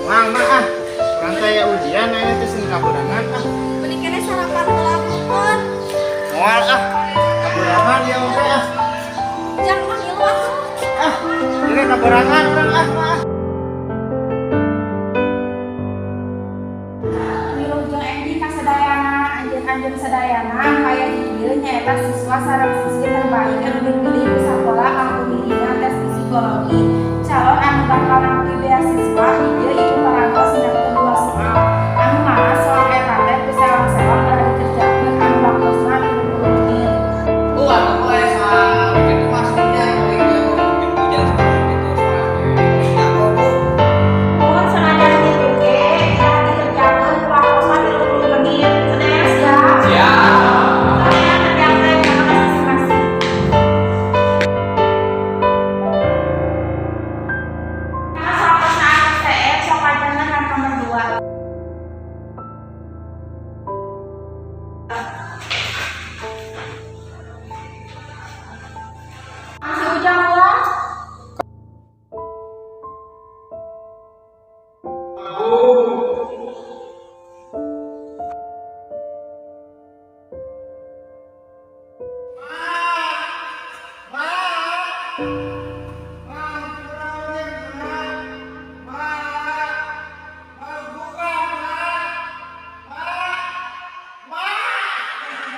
Mang, mah ah. Urang teh aya ujian aya teh sing kaberangan ah. Mending keneh sarapan heula bukan. Moal ah. Kaberangan ya oke ah. Jang mah ngilu atuh. Ah, ini kaberangan urang ah, mah. Wilujeng enjing kasadayana, anjeun-anjeun sadayana anu aya di dieu nyaeta siswa sareng siswi terbaik anu dipilih ku sakola kanggo dirina tes psikologi calon anu bakal nampi beasiswa. Di dieu ibu parantos nyiapkeun dua soal, anu mana soal eta teh ku sewang-sewang udah dikerjakeun anu waktosna 30 menit. Oh, aku aya soal itu maksudnya hujan seperti itu soal jago, Bu. Mohon sanajan kitu ge udah dikerjakeun ku waktosna 30 menit. Sadayana siap? Siap. Sadayana kerjakeun kana masing-masing. Nah, soal ATM sok panjenengan kan nomor 2. Si Ujang ulang.